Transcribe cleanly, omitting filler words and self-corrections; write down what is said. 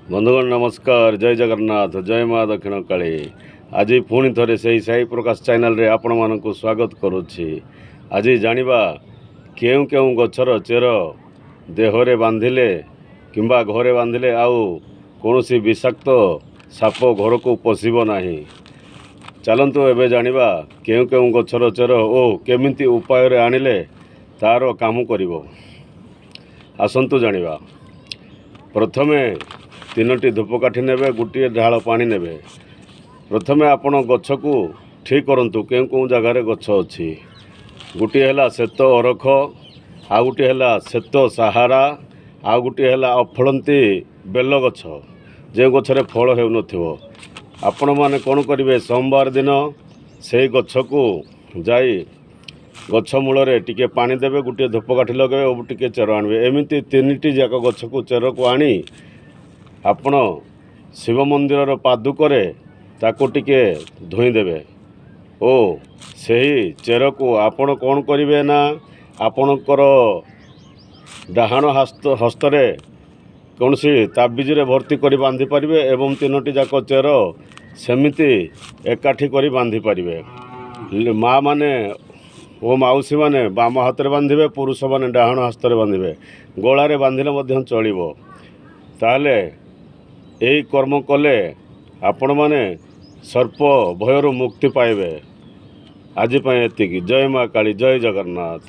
ବନ୍ଧୁଗଣ, ନମସ୍କାର। ଜୟ ଜଗନ୍ନାଥ, ଜୟ ମା ଦକ୍ଷିଣ କାଳୀ। ଆଜି ପୁଣି ଥରେ ସେଇ ସାଇ ପ୍ରକାଶ ଚ୍ୟାନେଲରେ ଆପଣମାନଙ୍କୁ ସ୍ୱାଗତ କରୁଛି। ଆଜି ଜାଣିବା କେଉଁ କେଉଁ ଗଛର ଚେର ଦେହରେ ବାନ୍ଧିଲେ କିମ୍ବା ଘରେ ବାନ୍ଧିଲେ ଆଉ କୌଣସି ବିଷାକ୍ତ ସାପ ଘରକୁ ପଶିବ ନାହିଁ। ଚାଲନ୍ତୁ ଏବେ ଜାଣିବା କେଉଁ କେଉଁ ଗଛର ଚେର ଓ କେମିତି ଉପାୟରେ ଆଣିଲେ ତା'ର କାମ କରିବ। ଆସନ୍ତୁ ଜାଣିବା। ପ୍ରଥମେ ତିନୋଟି ଧୂପକାଠି ନେବେ, ଗୋଟିଏ ଢାଳ ପାଣି ନେବେ। ପ୍ରଥମେ ଆପଣ ଗଛକୁ ଠିକ୍ କରନ୍ତୁ, କେଉଁ କେଉଁ ଜାଗାରେ ଗଛ ଅଛି। ଗୋଟିଏ ହେଲା ଶ୍ଵେତ ଅରଖ, ଆଉ ଗୋଟିଏ ହେଲା ଶ୍ଵେତ ସାହାରା, ଆଉ ଗୋଟିଏ ହେଲା ଅଫଳନ୍ତି ବେଲ ଗଛ, ଯେଉଁ ଗଛରେ ଫଳ ହେଉନଥିବ। ଆପଣମାନେ କ'ଣ କରିବେ? ସୋମବାର ଦିନ ସେଇ ଗଛକୁ ଯାଇ ଗଛ ମୂଳରେ ଟିକେ ପାଣି ଦେବେ, ଗୋଟିଏ ଧୂପକାଠି ଲଗାଇବେ ଓ ଟିକେ ଚେର ଆଣିବେ। ଏମିତି ତିନିଟି ଯାକ ଗଛକୁ ଚେରକୁ ଆଣି ଆପଣ ଶିବ ମନ୍ଦିରର ପାଦୁକରେ ତାକୁ ଟିକେ ଧୋଇଦେବେ ଓ ସେହି ଚେରକୁ ଆପଣ କ'ଣ କରିବେ ନା ଆପଣଙ୍କର ଡାହାଣ ହସ୍ତରେ କୌଣସି ତାବିଜରେ ଭର୍ତ୍ତି କରି ବାନ୍ଧି ପାରିବେ ଏବଂ ତିନୋଟି ଯାକ ଚେର ସେମିତି ଏକାଠି କରି ବାନ୍ଧି ପାରିବେ। ମା ମାନେ ଓ ମାଉସୀମାନେ ବାମ ହାତରେ ବାନ୍ଧିବେ, ପୁରୁଷମାନେ ଡାହାଣ ହସ୍ତରେ ବାନ୍ଧିବେ। ଗଳାରେ ବାନ୍ଧିଲେ ମଧ୍ୟ ଚଳିବ। ତାହେଲେ ଏହି କର୍ମ କଲେ ଆପଣମାନେ ସର୍ପ ଭୟରୁ ମୁକ୍ତି ପାଇବେ। ଆଜି ପାଇଁ ଏତିକି। ଜୟ ମା କାଳୀ, ଜୟ ଜଗନ୍ନାଥ।